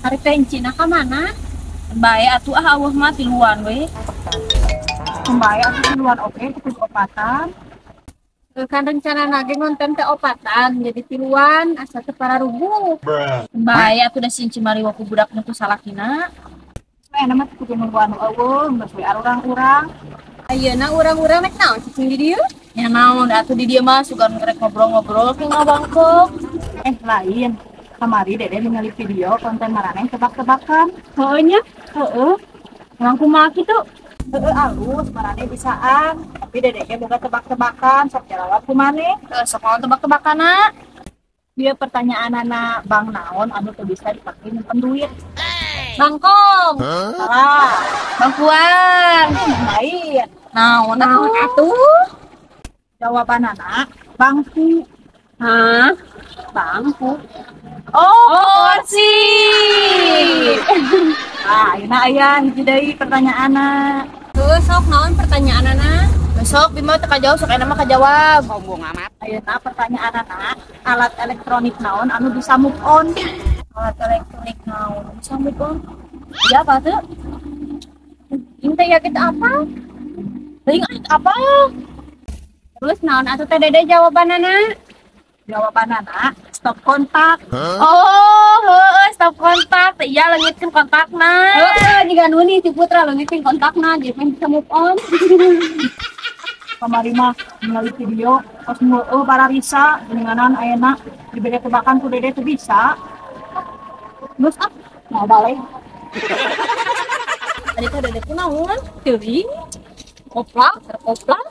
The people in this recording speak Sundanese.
Hari teh encina ka mana? Bae atuh ah eueuh mah tiluan we. Bae atuh tiluan oge kudu opatan. Kan rencana nage ngonten teh opatan jadi tiluan asa teu pararuguh. Bae atuh da si Inci mah ku budak nu ku salakina. Ayeuna mah kudu nunggu anu eueuh geus we arurang-urang. Ayeuna urang-urang rek naon cicing di dieu? Ya naon atuh di dieu mah sugan rek ngobrol-ngobrol ke ngabangkok. Lain. Kamari Dede ningali video konten maraneh tebak-tebakan. Heueuh nya? Heeh. Emang kumaha kitu? Heeh alus maraneh bisaan. Tapi Dede ge boga tebak-tebakan sok jawab ku maneh. Sok naon tebak-tebakanna? Dia pertanyaanana bang naon anu teu bisa dipake nyimpen duit. Bangkong. Salah. Bangkuan. Lain. Naon atuh? Jawabanana bangku. Hah? Bangku. Oh, kursi. Ah, ayeuna aya hiji deui pertanyaanna. Heuh, sok naon pertanyaanana? Besok Bima teu kajawab sok enak mah kajawab. Sombong amat. Ayeuna pertanyaanana alat elektronik naon anu bisa move on? Alat elektronik naon bisa move on? Iya apa tuh? Ini teh yakin apa? Teuing apa? Terus naon atuh teh Dede jawabanana? Jawabanana stop kontak. Oh, heueuh stop kontak. Teh iya leungitkeun kontakna. Heeh, jiga nu nih si Putra leungitkeun kontakna jadi pengen bisa move on. Kamari mah ningali video pas heueuh bararisa geuninganan ayeuna dibere tebakan ku Dede teu bisa. Geus ah, mau balik. Tadi teh Dede ku naon? Teuing. Koplak, terkoplak.